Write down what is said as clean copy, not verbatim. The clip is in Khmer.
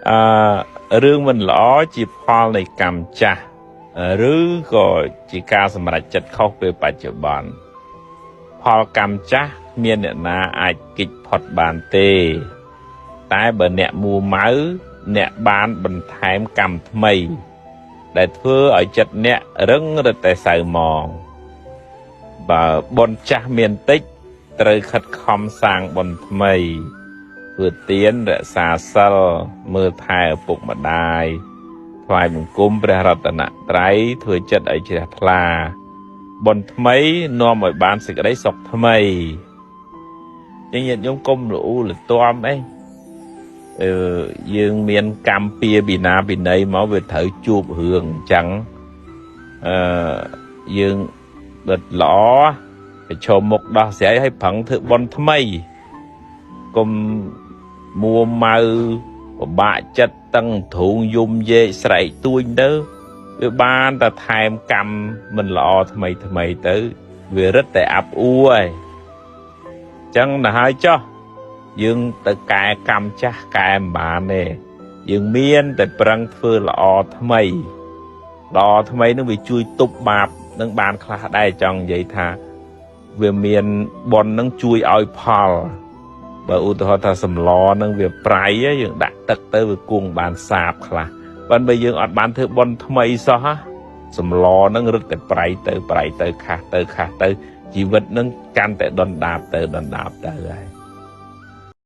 អឺរឿងមិនល្អជាផលនៃកម្មចាស់ឬក៏ជាការសម្រេចចិត្តខុសពេលបច្ចុប្បន្នផលកម្មចាស់គ្មានអ្នកណាអាចគេចផុតបានទេ តែបើអ្នកមួម៉ៅអ្នកបានបន្ថែមកម្មថ្មី ដែលធ្វើឲ្យចិត្តអ្នករឹងរឹតតែសៅហ្មងបើបុណ្យចាស់មានតិចត្រូវខិតខំសាងបុណ្យថ្មីធ្វើទានរក្សាសិលមើលថែឪពុកម្ដាយថ្វាយបង្គំព្រះរតនត្រ័យធ្វើចិត្តឲ្យជ្រះថ្លាបុណ្យថ្មីនាំឲ្យបានសេចក្តីសុខថ្មីចឹងញាតិញោមកុំលូលទាំអីអឺយើងមានកម្មពៀពីណាពីណីមកវាត្រូវជួបរឿងអញ្ចឹងអឺយើងដិតល្អប្រឈមមុខដោះស្រាយឲ្យប្រឹងធ្វើបុណ្យថ្មីកុំមួម៉ៅពិបាកចិត្តតឹងទ្រូងយំយែកស្រែកទួញទៅវាបានតែថែមកម្មមិនល្អថ្មីថ្មីទៅវារឹតតែអាប់អួរហើយអញ្ចឹងទៅហើយចោះយើងទៅកែកម្មចាស់កែមិនបានទេយើងមានតែប្រឹងធ្វើល្អថ្មីល្អថ្មីនឹងវាជួយទប់បាបនឹងបានខ្លះដែរចង់និយាយថាវាមានបុណ្យនឹងជួយឲ្យផលបើឧទាហរណ៍ថាសម្លនឹងវាប្រៃយើងដាក់ទឹកទៅវាគង់បានសាបខ្លះប៉ុន្តែបើយើងអត់បានធ្វើបុណ្យថ្មីសោះសម្លនឹងរឹតតែប្រៃទៅប្រៃទៅខាស់ទៅខាស់ទៅជីវិតនឹងកាន់តែដុនដាបទៅដុនដាបទៅហើយ។